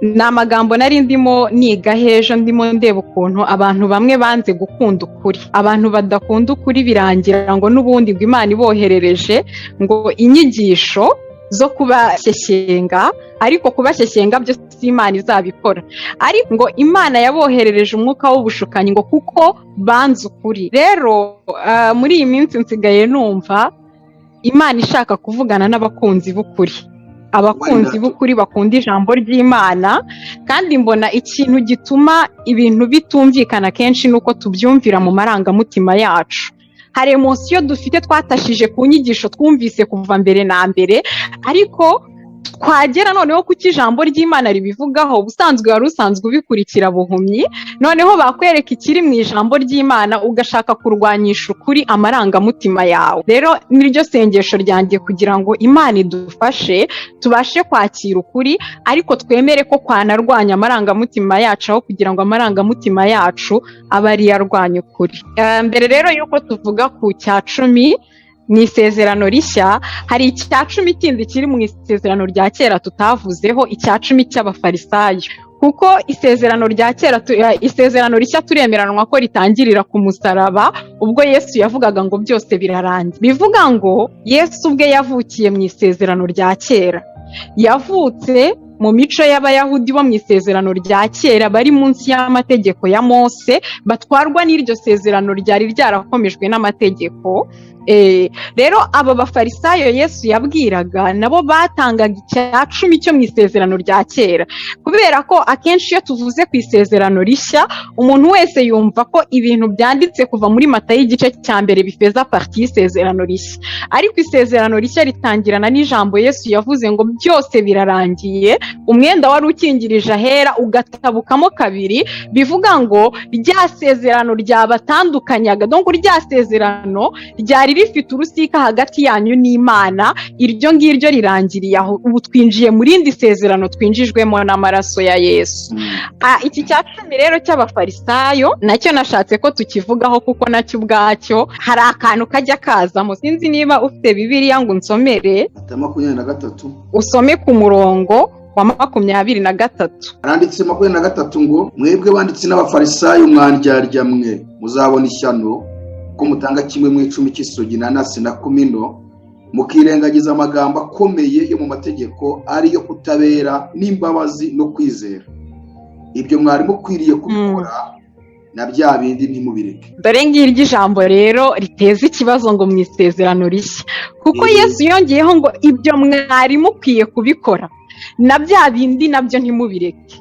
Ni amagambo nari ndimo niga hejo, ndimo ndeba ukuntu abantu bamwe banze gukunda ukuri. Abantu badakunda ukuri birangira ngo n'ubundi ngo Imana iboherereje ngo inyigisho zo kubashyeshyenga, ariko kubashyeshyenga byo si Imana izabikora, ariko ngo Imana yaboherereje umwuka w'ubushukanyi ngo kuko banze ukuri. Rero muri iyi minsi nsigaye numva Imana ishaka kuvugana n'abakunzi b'ukuri, abakunzi b'ukuri bakunda ijambo ry'Imana. Kandi mbona ikintu gituma ibintu bitumvikana kenshi ni uko tubyumvira mu marangamutima yacu. Hari émotion dufite twatashije ku nyigisho twumvise kuva mbere na mbere, ariko twagera noneho kuko ijambo ry'Imana ribivugaho, ubusanzwe wari usanzwe ubikurikira buhumyi, noneho bakwereka ikiri mu ijambo ry'Imana ugashaka kurwanyisha ukuri amarangamutima yawe. Rero niryo sengesho ryanjye kugira ngo Imana idufashe tubashe kwakira ukuri, ariko twemere ko kwanarwanya amarangamutima yacu, aho kugira ngo amarangamutima yacu abe ariyo arwanya ukuri. Mbere rero y'uko tuvuga ku cya cumi mu Isezerano Rishya, hari icya cumi kindi kiri mu Isezerano rya Kera tutavuzeho, icya cumi cy'Abafarisayo. Kuko Isezerano rya Kera, Isezerano Rishya turemeranwa ko ritangirira ku musaraba, ubwo Yesu yavugaga ngo byose birarangiye. Bivuga ngo Yesu ubwe yavukiye mu Isezerano rya Kera, yavutse mu mico y'Abayahudi bo mu Isezerano rya Kera, bari munsi y'amategeko ya Mose, batwarwa n'iryo sezerano ryari ryarakomejwe n'amategeko. Rero aba Bafarisayo Yesu yabwiraga nabo batangaga icya cumi cyo mu Isezerano rya Kera, kubera ko akenshi iyo tuvuze ku Isezerano Rishya, umuntu wese yumva ko ibintu byanditse kuva muri Matayo igice cya mbere bifaisa partie y'Isezerano Rishya. Ariko Isezerano Rishya ritangirana n'ijambo Yesu yavuze ngo byose birarangiye, umwenda wari ukingirije ahera ugatabukamo kabiri. Bivuga ngo rya sezerano ryabatandukanyaga, donc rya sezerano ryari rifite urusika hagati yanyu n'Imana, iryo ngiryo rirangiriye aho. Ubu twinjiye mu rindi sezerano twinjijwemo n'amaraso ya Yesu. Iki cya cumi rero cy'Abafarisayo nacyo nashatse ko tukivugaho, kuko nacyo ubwacyo hari akantu kajya kazamo. Sinzi niba ufite Bibiliya ngo unsomere. 23. Usome ku murongo wa 23. Haranditse 23 ngo: "Mwebwe banditsi n'Abafarisayo, mwandyarya mwe, muzabona ishyano ko mutanga kimwe mu icumi cy'isogi na anisi na kumino, mukirengagiza amagambo akomeye yo mu mategeko, ariyo kutabera n'imbabazi no kwizera. Ibyo mwari mukwiriye kubikora, na bya bindi ntimubireke." Dore ngiryo ijambo rero riteza ikibazo ngo mu Isezerano Rishya, kuko Yesu yongeyeho ngo ibyo mwari mukwiye kubikora, na bya bindi nabyo ntimubireke.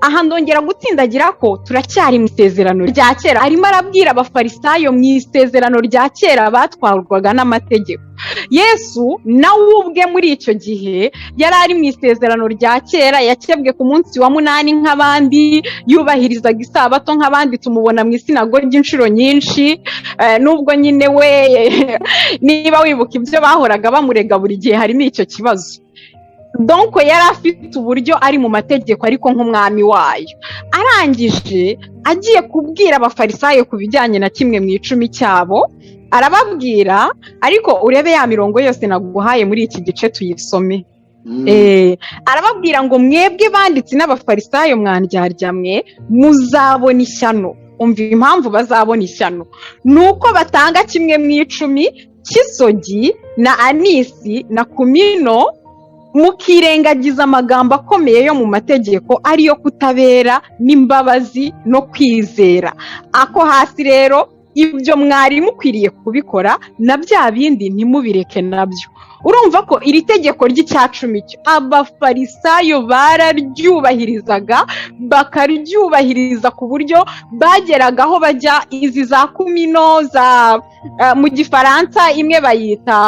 Aha ndongera gutsindagira ko turacyari mu Isezerano rya Kera. Arimo arabwira Abafarisayo mu Isezerano rya Kera batwarwaga n'amategeko. Yesu nawe ubwe muri icyo gihe yari ari mu Isezerano rya Kera, yakebwe ku munsi wa munani nk'abandi, yubahirizaga Isabato nk'abandi, tumubona mu isinagogi inshuro nyinshi. Nubwo nyine we, niba wibuka ibyo bahoraga bamurega buri gihe, harimo icyo kibazo. Donc yari afite uburyo ari mu mategeko, ariko nk'umwami wayo. Arangije agiye kubwira Abafarisayo ku bijyanye na kimwe mu icumi cyabo, arababwira, ariko urebe ya mirongo yose naguhaye muri iki gice tuyisome. Arababwira ngo: "Mwebwe banditsi n'Abafarisayo, mwandyarya mwe, muzabona ishyano." Umva impamvu bazabona ishyano: ni uko batanga kimwe mu icumi cy'isogi na anisi na kumino, mukirengagiza amagambo akomeye yo mu mategeko, ariyo kutabera n'imbabazi no kwizera. Ako hasi rero, ibyo mwari mukwiriye kubikora, na bya bindi ntimubireke nabyo. Urumva ko iri tegeko ry'icyacumi cyo Abafarisayo bararyubahirizaga, bakaryubahiriza ku buryo bageraga aho bajya izi za kumino za mu Gifaransa imwe bayita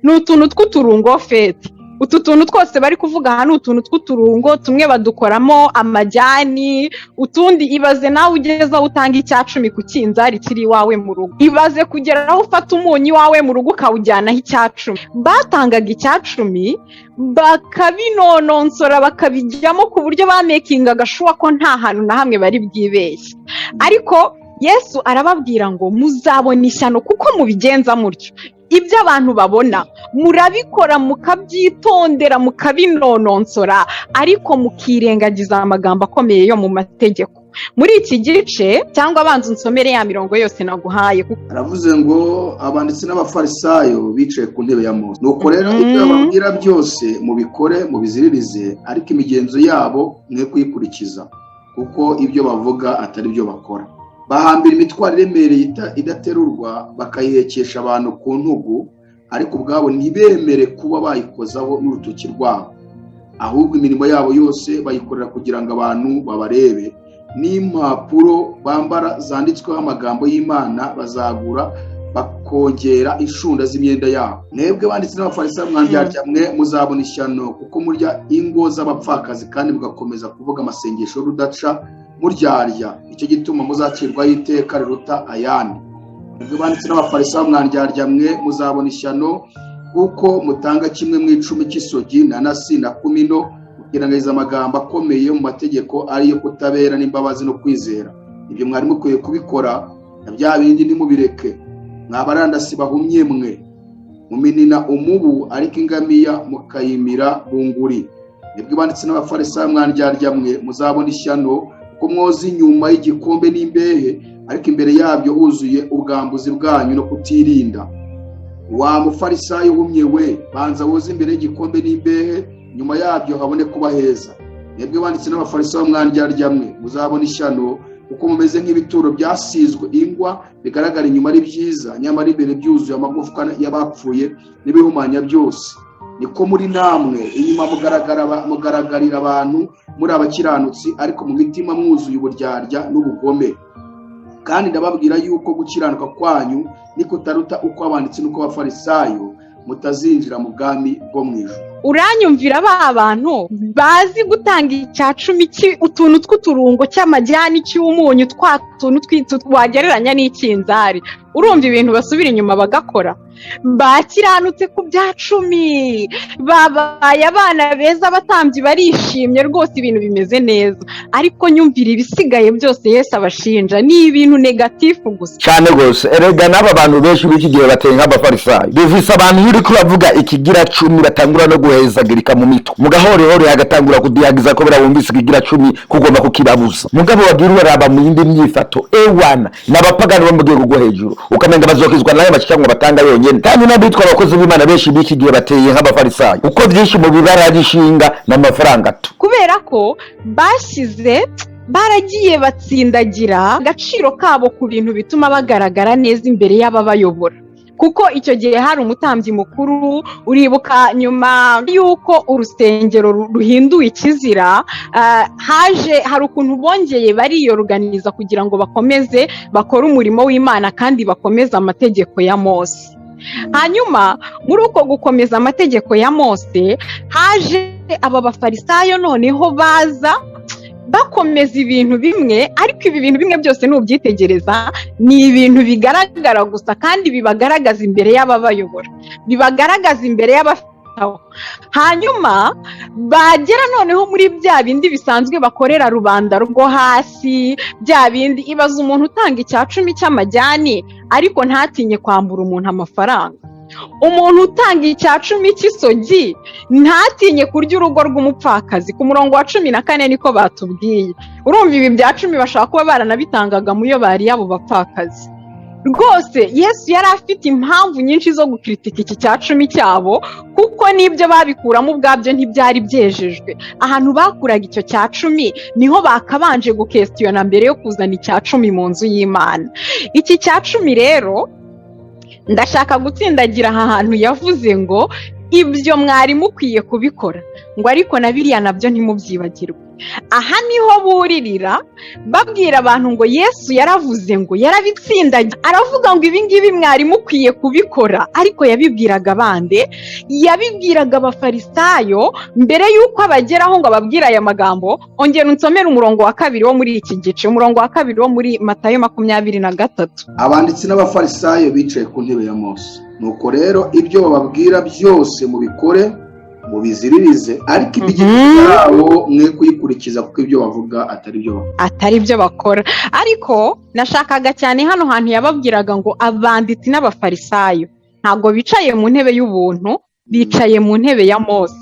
ni utuntu tw'uturungo fete. Utu tuntu twose bari kuvuga aha ni utuntu tw'uturungo, tumwe badukoramo amajyani, utundi. Ibaze nawe ugeze aho utanga icya cumi ku kinzari kiri iwawe mu rugo. Ibaze kugera aho ufata umunyu iwawe mu rugo ukawujyanaho icya cumi. Batangaga icya cumi bakabinononsora, bakabijyamo ku buryo bamakingaga sure ko nta hantu na hamwe bari bwibeshye. Ariko Yesu arababwira ngo muzabona ishyano kuko mubigenza mutyo. Ibyo abantu babona murabikora, mukabyitondera, mukabinononsora, ariko mukirengagiza amagambo akomeye yo mu mategeko. Muri iki gice, cyangwa abanza unsomere ya mirongo yose naguhaye, kuko Aravuze ngo abanditsi n'Abafarisayo bicaye ku ntebe ya Mose. Nuko rero ibyo bababwira byose mubikore, mubiziririze, ariko imigenzo yabo mwe kuyikurikiza, kuko ibyo bavuga atari byo bakora. Bahambira imitwaro iremereye idaterurwa, bakayihekesha abantu ku ntugu, ariko ubwabo ntibemere kuba bayikozaho n'urutoki rwabo. Ahubwo imirimo yabo yose bayikorera kugira ngo abantu babarebe. N'impapuro bambara zanditsweho amagambo y'Imana bazagura, bakongera inshunda z'imyenda yabo. Mwebwe banditsi n'Abafarisayo mwandyarya mwe, muzabona ishyano, kuko murya ingo z'abapfakazi kandi mugakomeza kuvuga amasengesho y'urudaca muryarya. Icyo gituma muzacirwaho iteka riruta ayandi. Mwebwe banditsi n'Abafarisayo mwandyarya mwe, muzabona ishyano, kuko mutanga kimwe mu icumi cy'isogi na nasi na kumino, mukirengagiza amagambo akomeye mu mategeko, ariyo kutabera n'imbabazi no kwizera. Ibyo mwari mukwiye kubikora, na bya bindi ntimubireke. Mwabarandasi bahumye mwe, muminina umubu, ariko ingamiya mukayimira bunguri. Mwebwe banditsi n'Abafarisayo mwandyarya mwe, muzabona ishyano, kuko mwoza inyuma y'igikombe n'imbehe, ariko imbere yabyo huzuye ubwambuzi bwanyu no kutirinda. Wa mufarisayo uhumye we, banza woze imbere y'igikombe n'imbehe, nyuma yabyo habone kuba heza. Mwebwe banditsi n'Abafarisayo mwandyarya mwe, muzabona ishyano, kuko mumeze nk'ibituro byasizwe ingwa, bigaragara inyuma ari byiza, nyamara imbere byuzuye amagufwa y'abapfuye n'ibihumanya byose. Niko muri namwe, inyuma mugaragarira abantu muri abakiranutsi, ariko mu mitima mwuzuye uburyarya n'ubugome. Kandi ndababwira yuko gukiranuka kwanyu nikutaruta uko abanditsi n'uko Abafarisayo, mutazinjira mu bwami bwo mu ijuru. Uranyumvira, ba bantu bazi gutanga icya cumi, utuntu tw'uturungo cy'amajyani, cy'umunyu, twa tuntu wagereranya n'ikinzari, urumva ibintu basubira inyuma bagakora? Bakiranutse ku bya cumi, babaye abana beza, abatambyi barishimye rwose, ibintu bimeze neza, ariko nyumvira ibisigaye byose Yesu abashinja ni ibintu négatif gusa. Cyane rwose. Erega n'aba bantu benshi b'iki gihe bateye nk'Abafarisayo. Bivise abantu, iyo uriko uravuga ikigira cumi, batangura no guhezagirika mu mitwe, mu gahorihori hagatangura kudihagiza ko buriya wumvise ikigira cumi kugomba kukibabuza. Mugabo wagira uraraba mu yindi myifato, ewana n'abapagani bo mu rwego rwo hejuru, ukamenga bazokizwa n'ayo mashyikanywa batanga yonyene. Kandi n'abitwa abakozi b'Imana benshi b'iki gihe bateye nk'Abafarisayo, kuko byinshi mu bibaragishinga n'amafaranga tu. Kubera ko bashyize, baragiye batsindagira agaciro kabo ku bintu bituma bagaragara neza imbere y'ababayobora, kuko icyo gihe hari umutambyi mukuru. Uribuka nyuma y'uko urusengero ruhinduwe ikizira, haje hari ukuntu bongeye bariyoruganiza kugira ngo bakomeze bakore umurimo w'Imana kandi bakomeze amategeko ya Mose. Hanyuma muri uko gukomeza amategeko ya Mose, haje aba Bafarisayo, noneho baza bakomeza ibintu bimwe, ariko ibi bintu bimwe byose nubyitegereza ni ibintu bigaragara gusa kandi bibagaragaza imbere y'ababayobora, bibagaragaza imbere y'abafitaho. Hanyuma bagera noneho muri bya bindi bisanzwe bakorera rubanda rwo hasi, bya bindi, ibaza umuntu utanga icya cumi cy'amajyani ariko ntatinye kwambura umuntu amafaranga, umuntu utanga icya cumi cy'isogi ntatinye kurya urugo rw'umupfakazi. Ku murongo wa 14 niko batubwiye. Urumva ibi bya cumi bashobora kuba baranabitangaga mu yo bariye abo bapfakazi. Rwose Yesu yari afite impamvu nyinshi zo gukritika iki cya cumi cyabo, kuko n'ibyo babikuramo ubwabyo ntibyari byejejwe. Ahantu bakuraga icyo cya cumi niho bakabanje gukesitiyona mbere yo kuzana icya cumi mu nzu y'Imana. Iki cya cumi rero, ndashaka gutsindagira aha hantu yavuze ngo ibyo mwari mukwiye kubikora, ngo ariko na biriya nabyo ntimubyibagirwe. Aha niho buririra babwira abantu ngo Yesu yaravuze ngo yarabitsindagiye, aravuga ngo ibi ngibi mwari mukwiye kubikora. Ariko yabibwiraga bande? Yabibwiraga Abafarisayo mbere y'uko abageraho ngo ababwire aya magambo. Ongera unsomere umurongo wa 2 wo muri iki gice, umurongo wa 2 wo muri Matayo 23. Abanditsi n'Abafarisayo bicaye ku ntebe ya Mose. Nuko rero ibyo bababwira byose mubikore, mubiziririze, ariko imigenzo yabo mwe kuyikurikiza, kuko ibyo bavuga atari byo bakora. Atari byo bakora. Ariko nashakaga cyane hano hantu yababwiraga ngo abanditsi n'Abafarisayo. Ntabwo bicaye mu ntebe y'ubuntu, bicaye mu ntebe ya Mose.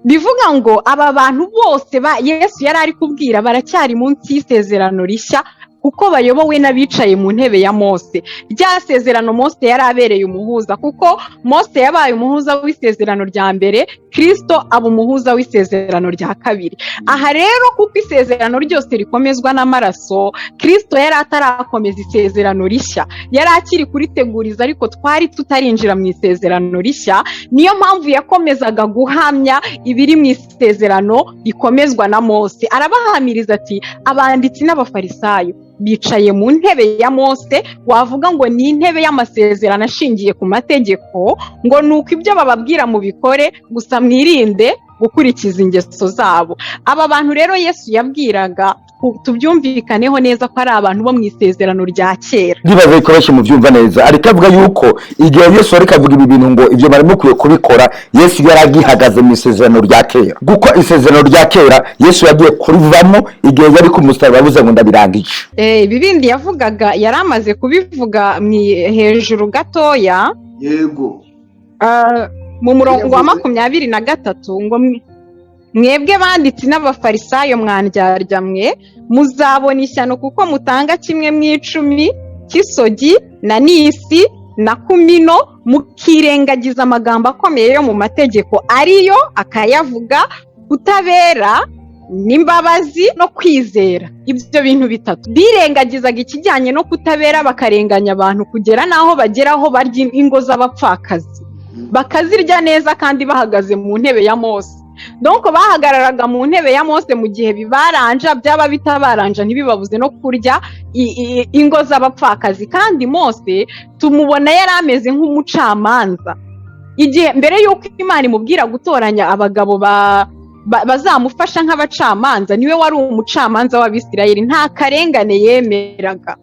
Bivuga ngo aba bantu bose ba Yesu yari ari kubwira baracyari munsi y'isezerano rishya, kuko bayobowe n'abicaye mu ntebe ya Mose. Rya sezerano Mose yari abereye umuhuza, kuko Mose yabaye umuhuza w'isezerano rya mbere, Kristo aba umuhuza w'isezerano rya kabiri. Aha rero, kuko isezerano ryose rikomezwa n'amaraso, Kristo yari atarakomeza isezerano rishya, yari akiri kuriteguriza, ariko twari tutarinjira mu isezerano rishya. Niyo mpamvu yakomezaga guhamya ibiri mu isezerano rikomezwa na Mose. Arabahamiriza ati: "Abanditsi n'Abafarisayo bicaye mu ntebe ya Mose." Wavuga ngo ni intebe y'amasezerano ashingiye ku mategeko, ngo ni uko ibyo bababwira mubikore, gusa mwirinde gukurikiza ingeso zabo. Aba bantu rero Yesu yabwiraga, tubyumvikaneho neza ko ari abantu bo mu isezerano rya kera. Ndibaza yuko benshi mubyumva neza. Ariko avuga yuko igihe Yesu ariko avuga ibi bintu ngo ibyo bari mukwiye kubikora, Yesu yari agihagaze mu isezerano rya kera, kuko isezerano rya kera Yesu yagiye kurivamo igihe yari ku musaraba, yavuze ngo: "Ndabirangije." Ibi bindi yavugaga yari amaze kubivuga hejuru gatoya. Mu murongo wa 23 ngo: "Mwebwe banditsi n'Abafarisayo mwandyarya mwe, muzabona ishyano, kuko mutanga kimwe mu icumi cy'isogi na nisi na kumino, mukirengagiza amagambo akomeye yo mu mategeko," ariyo akayavuga: kutabera n'imbabazi no kwizera. Ibyo bintu bitatu birengagizaga, ikijyanye no kutabera, bakarenganya abantu kugera n'aho bageraho barya ingo z'abapfakazi, bakazirya neza, kandi bahagaze mu ntebe ya Mose. Donc bahagararaga mu ntebe ya Mose mu gihe bibaranja, byaba bitabaranja ntibibabuze no kurya ingo z'abapfakazi. Kandi Mose tumubona yari ameze nk'umucamanza igihe mbere y'uko Imana imubwira gutoranya abagabo bazamufasha nk'abacamanza. Niwe wari umucamanza w'Abisirayeli, nta karengane yemeraga.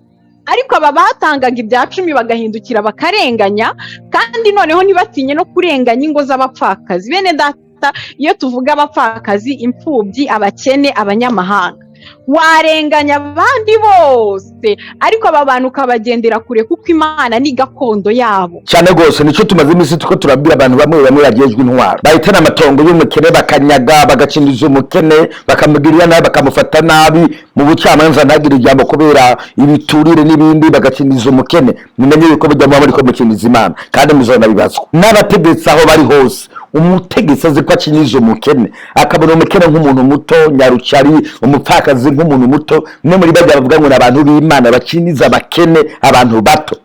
Ariko aba batangaga ibya cumi bagahindukira bakarenganya, kandi noneho ntibatinye no kurenganya ingo z'abapfakazi. Bene data, iyo tuvuga abapfakazi, imfubyi, abakene, abanyamahanga, warenganya abandi bose, ariko aba bantu ukabagendera kure, kuko Imana ni gakondo yabo. Cyane rwose. Nicyo tumaze iminsi tuko turabwira abantu bamwe bamwe bagejwe intwaro, bahitana amatongo y'umukene, bakanyaga, bagacindiza umukene, bakamugirira nabi, bakamufata nabi mu bucamanza, ntagire ijambo kubera ibiturire n'ibindi, bagacindiza umukene. Mumenye yuko bijya muba muriko mucindiza Imana, kandi muzona bibazwa n'abategetsi aho bari hose. Umutegetsi azi ko acinyiza umukene, akabona umukene nk'umuntu muto nyarucari, umupfakazi nk'umuntu muto, mwe muri bajya bavuga ngo ni abantu b'Imana bakiniza abakene, abantu bato.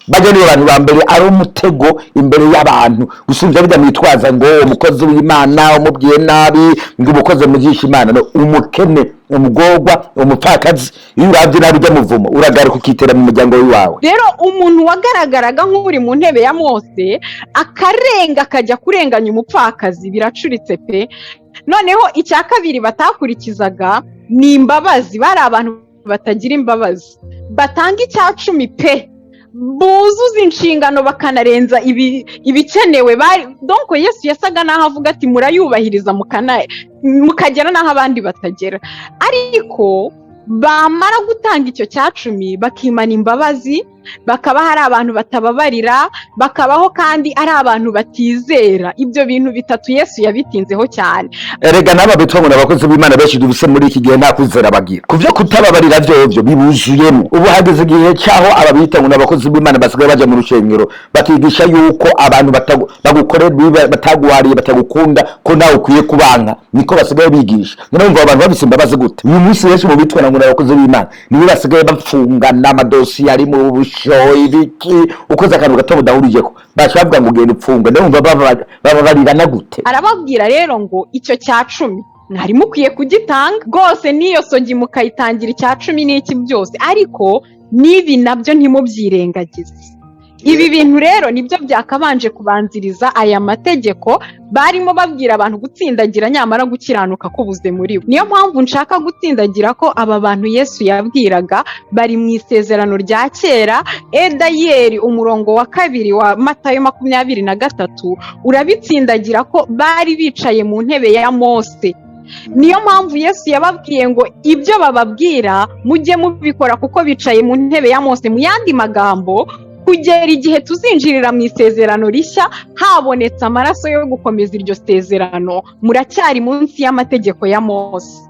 Bajya nibo bantu ba mbere ari umutego imbere y'abantu gusumbya bijya mwitwaza ngo umukozi w'Imana umubwiye nabi ngo umukozi mugisha Imana. No, umukene, umugorwa, umupfakazi, iyo uravye nabi ujya muvumo, uragaruka ukitera mu muryango w'iwawe. Rero umuntu wagaragaraga nk'uri mu ntebe ya Mose akarenga akajya kurenganya umupfakazi, biracuritse pe. Noneho icya kabiri batakurikizaga ni imbabazi. Bari abantu batagira imbabazi, batanga icya cumi pe, buzuza inshingano, bakanarenza ibikenewe. Donc Yesu yasaga n'aho avuga ati: "Murayubahiriza mukagera n'aho abandi batagera." Ariko bamara gutanga icyo cya cumi bakimana imbabazi, bakaba hari abantu batababarira, bakabaho kandi ari abantu batizera. Ibyo bintu bitatu Yesu yabitinzeho cyane. Erega n'aba bitwa ngo ni abakozi b'Imana benshi dufise muri iki gihe nta kwizera bagira. Ku byo kutababarira vyovyo bibuzuyemo. Ubu hageze igihe cyaho aba bita ngo ni abakozi b'Imana basigaye baja mu rushengero bakigisha yuko abantu bagukorera ibibi, bataguhariye, batagukunda, ko nawe ukwiye kubanka. Niko basigaye bigisha. None ngo abantu bafise imbabazi gute? Uyu munsi benshi mu bitwa ngo ni abakozi b'Imana nibo basigaye bapfungana amadosiye ari mu busho, ibiki, ukoze akantu gato mudahurijeko baca bavuga ngo ugenda upfungwe. Ndumva bababarirana gute? Arababwira rero ngo icyo cya cumi mwari mukwiye kugitanga rwose, n'iyo sogi mukayitangira icya cumi n'iki byose, ariko n'ibi nabyo ntimubyirengagize. Ibi bintu rero nibyo byakabanje kubanziriza aya mategeko barimo babwira abantu gutsindagira, nyamara gukiranuka kubuze muri bo. Niyo mpamvu nshaka gutsindagira ko aba bantu Yesu yabwiraga bari mu isezerano rya kera. Edayeri, umurongo wa 2 wa Matayo 23 urabitsindagira ko bari bicaye mu ntebe ya Mose. Niyo mpamvu Yesu yababwiye ngo ibyo bababwira mujye mubikora, kuko bicaye mu ntebe ya Mose. Mu yandi magambo, Kugera igihe tuzinjirira mu isezerano rishya, habonetse amaraso yo gukomeza iryo sezerano, muracyari munsi y'amategeko ya Mose.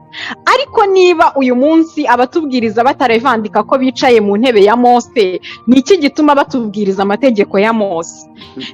Ariko niba uyu munsi abatubwiriza batarevandika ko bicaye mu ntebe ya Mose, ni iki gituma batubwiriza amategeko ya Mose?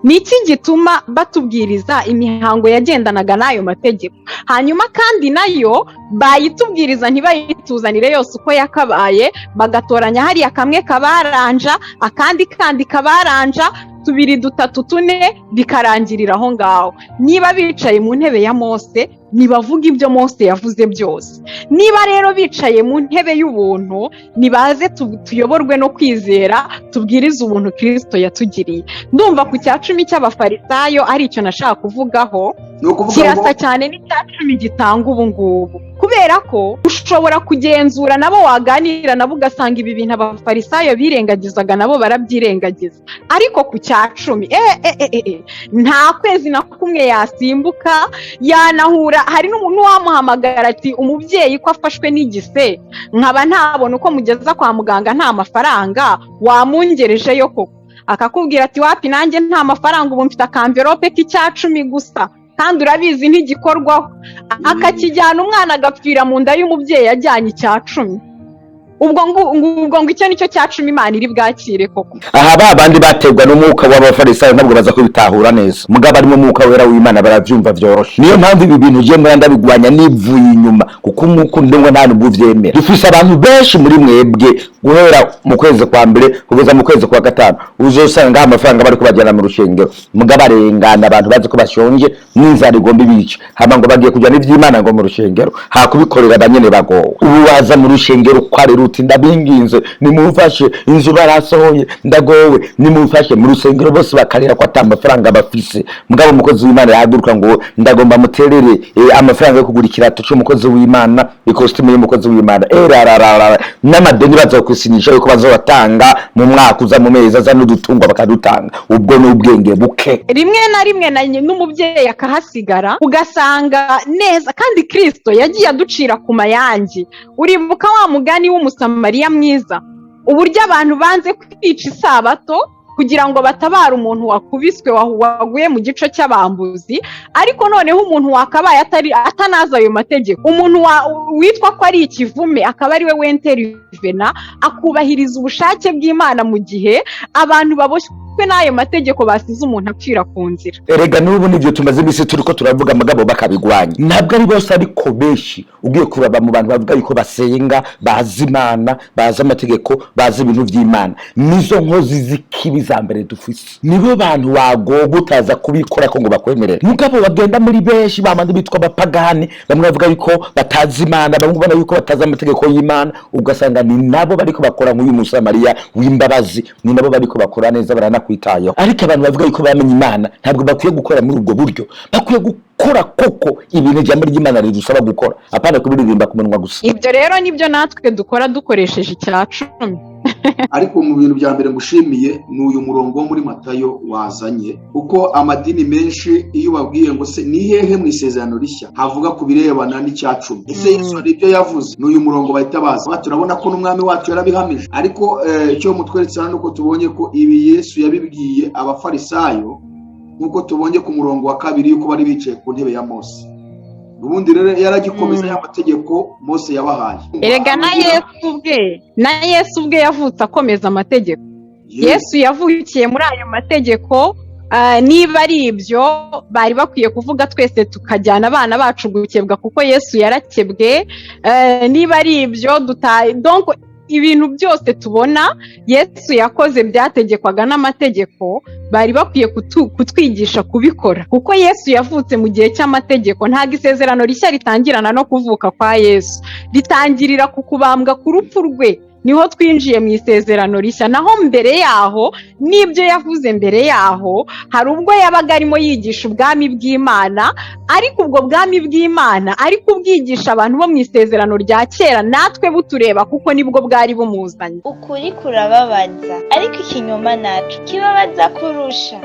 Ni iki gituma batubwiriza imihango yagendanaga n'ayo mategeko? Hanyuma kandi nayo bayitubwiriza ntibayituzanire yose uko yakabaye, bagatoranya hariya kamwe kabaranja, akandi kandi kabaranja, tubiri, dutatu, tune, bikarangirira aho ngaho. Niba bicaye mu ntebe ya Mose, ntibavuga ibyo Mose yavuze byose. Niba rero bicaye mu ntebe y'ubuntu, nibaze tuyoborwe no kwizera, tubwirize ubuntu Kirisito yatugiriye. Ndumva ku cya 10 cy'Abafarisayo ari icyo nashaka kuvugaho. Ni ukuvuga ngo Kirasa cyane n'icya 10 gitanga ubu ngubu, kubera ko ushobora kugenzura nabo, waganira nabo, ugasanga ibi bintu Abafarisayo birengagizaga nabo barabyirengagiza. Ariko ku cya 10, nta kwezi na kumwe yasimbuka, yanahura. Hari n'umuntu wamuhamagara ati: "Umubyeyi ko afashwe n'igise, nkaba ntabona uko mugeza kwa muganga, nta mafaranga, wamungerejeyo koko?" Akakubwira ati: "Wapi, nanjye nta mafaranga, ubu mfite akamverope k'icya 10 gusa, kandi urabizi ntigikorwaho." Akakijyana, umwana agapfira mu nda y'umubyeyi ajyanye icya 10. Ubwo ngo icyo nicyo cya 10 Imana iri bwakire koko? Aha ba bandi baterwa n'umwuka w'Abafarisayo ntabwo baza kubitahura neza, mugabo arimo umwuka wera w'Imana baravyumva vyoroshe. Niyo mpamvu ibi bintu ugiye mbona ndabigwanya nivuye inyuma, kuko umwuka ndumva nta nubwo uvyemera. Dufise abantu benshi muri mwebwe, guhera mu kwezi kwa mbere kugeza mu kwezi kwa gatanu, uzosanga amafaranga bariko bajyana mu rushengero, mugabo arengana abantu bazi ko bashonje n'inzara igomba ibica, hama ngo bagiye kujyana ivy'Imana ngo mu rushengero, hakubikorera abanyene bagowe. Ubu waza mu rushengero kwarera uti: "Ndabinginze nimumfashe, inzu barasohoye, ndagowe, nimumfashe." Mu rusengero bose bakarira ko ata mafaranga bafise, mugabo umukozi w'Imana yahaguruka ngo: "Ndagomba muterere amafaranga yo kugura ikirato c'umukozi w'Imana, ikositimu y'umukozi w'Imana." Erararara, n'amadeni bazokwisinyisha yuko bazobatanga mu mwaka uza, mu mezi aza, n'udutungwa bakadutanga. Ubwo ni ubwenge buke. Rimwe na rimwe na n'umubyeyi akahasigara, ugasanga neza. Kandi Kirisito yagiye aducira ku mayange. Uribuka wa mugani w'Umusamariya mwiza, uburyo abantu banze kwica isabato kugira ngo batabare umuntu wakubiswe, waguye mu gico cy'abambuzi? Ariko noneho umuntu wakabaye atari atanazi ayo mategeko, umuntu witwa ko ari ikivume, akaba ari we wenterivena akubahiriza ubushake bw'Imana, mu gihe abantu baboshywe n'ayo mategeko basize umuntu apfira ku nzira. Erega n'ubu nibyo tumaze iminsi turi ko turavuga, mugabo bakabigwanya. Ntabwo ari bose, ariko benshi ugiye kuraba mu bantu bavuga yuko basenga, bazi Imana, bazi amategeko, bazi ibintu by'Imana, nizo nkozi z'ikibi za mbere dufise. Nibo bantu wagoga utaza kubikora ko ngo bakwemerere. Mugabo bagenda muri benshi bamandi bitwa abapagani, bamwe bavuga yuko batazi Imana, bamwe ubona yuko batazi amategeko y'Imana, ugasanga ni nabo bariko bakora nk'uyu Musamariya w'imbabazi, ni nabo bariko bakora neza, baranakwitayeho. Ariko abantu bavuga yuko bamenye Imana ntabwo bakwiye gukora muri ubwo buryo. Bakwiye gukora koko ibintu ijambo ry'Imana ridusaba gukora, apana kubiririmba ku munwa gusa. Ibyo rero nibyo natwe dukora dukoresheje icya 10. Ariko mu bintu bya mbere ngushimiye ni uyu murongo wo muri Matayo wazanye, kuko amadini menshi iyo ubabwiye ngo: "Se ni hehe mu Isezerano Rishya havuga ku birebana n'icya 10? Ese Yesu hari ibyo yavuze?" Ni uyu murongo bahita baza. Turabona ko n'Umwami wacu yarabihamije. Ariko icyo mutweretse hano, nuko tubonye ko ibi Yesu yabibwiye Abafarisayo, nk'uko tubonye ku murongo wa 2 yuko bari bicaye ku ntebe ya Mose. Ubundi rero yaragikomeza ya mategeko Mose yabahaye. Erega na Yesu ubwe yavutse akomeza amategeko. Yesu yavukiye muri ayo mategeko. Niba ari ibyo bari bakwiye kuvuga, twese tukajyana abana bacu gukebwa, kuko Yesu yarakebwe. Niba ari ibyo donc ibintu byose tubona Yesu yakoze byategekwaga n'amategeko, bari bakwiye kutwigisha kubikora, kuko Yesu yavutse mu gihe cy'amategeko. Ntabwo Isezerano Rishya ritangirana no kuvuka kwa Yesu, ritangirira ku kubambwa, ku rupfu rwe, niho twinjiye mu Isezerano Rishya. Naho mbere yaho, n'ibyo yavuze mbere yaho, hari ubwo yabaga arimo yigisha ubwami bw'Imana, ariko ubwo bwami bw'Imana ari kubwigisha abantu bo mu Isezerano rya Kera, natwe butureba, kuko nibwo bwari bumuzanye. Ukuri kurababaza, ariko ikinyoma naco kibabaza kurusha.